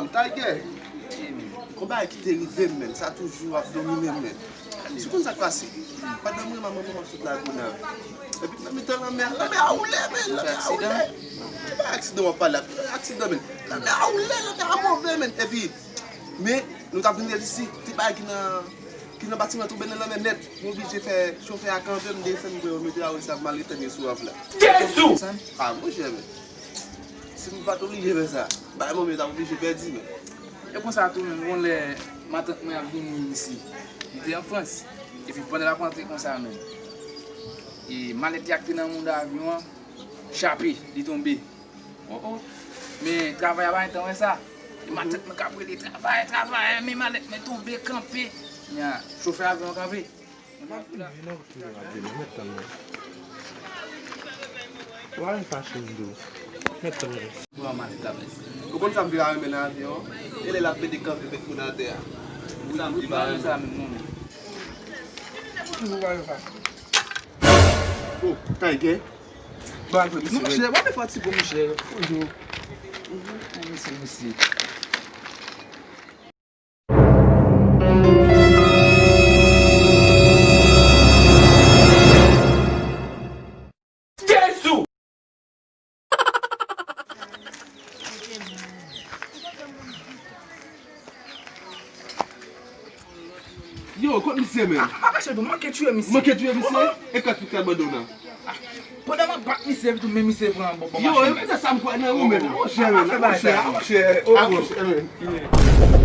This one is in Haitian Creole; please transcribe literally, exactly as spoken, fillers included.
Tiger, gon bagay ki te rive m, menn, sa toujou ap domine m, menn. Ou konn sa k pase? Pandan m renmen manman m ap sot Lagonav. Epi nan mitan lanmè a, lanmè a woule, menn, lanmè a woule. Ki bagay aksidan w ap pale la? Aksidan, menn. Lanmè a woule, lanmè a move, menn. Epi, men, nou t ap vin ret isi, ti bagay ki nan, ki nan batiman tonbe nan lanmè nèt. M oblije fè chofè a kanpe, m desann, m voye yo mete a, ou sav m al retène sou waf la. Jezi! A, monchè, menn. Si m pa t oblije fè sa, bay mwen, m t ap oblije pèdi, men. E konsa tou, menm, gon lè matant mwen ap vini isi. Li te an Frans. Epi pandan l ap rantre konsa, menm, e malèt li ak te nan mouda avyon an chape, li tonbe. Oh, oh. Men travay a pa gen tan wè sa. E matant mwen k ap rele, travay, travay, men malèt mwen tonbe, kanpe. Nya, chofè avyon an kanpe. Mwen ap vini, non, toujou ap vini. Mèt tann mwen. Ou pa vin fache m tou. Mèt tann mwen. Ou konn sa m te ka renmen nan avyon an? E lè l ap pete kanpe, met moun atè a. Sa m te pa renmen. Sa menm, non, men. Toujou pa vin fache. Oh, Tiger. Ba, monchè, monchè, mwen te fatige, monchè. Toujou. Mesye, mesye. Jezi! Yo, kot misye, menm? Ah, ah, mesye, manke tiye misye. Manke tiye misye? E kat fi k abandone. Pandan m ap bat misye, epi tou, men misye pran bon, bon. Yo, machin, e poutèt sa m kwè nan ou, menm. Monchè, menm, monchè, monchè, monchè, menm.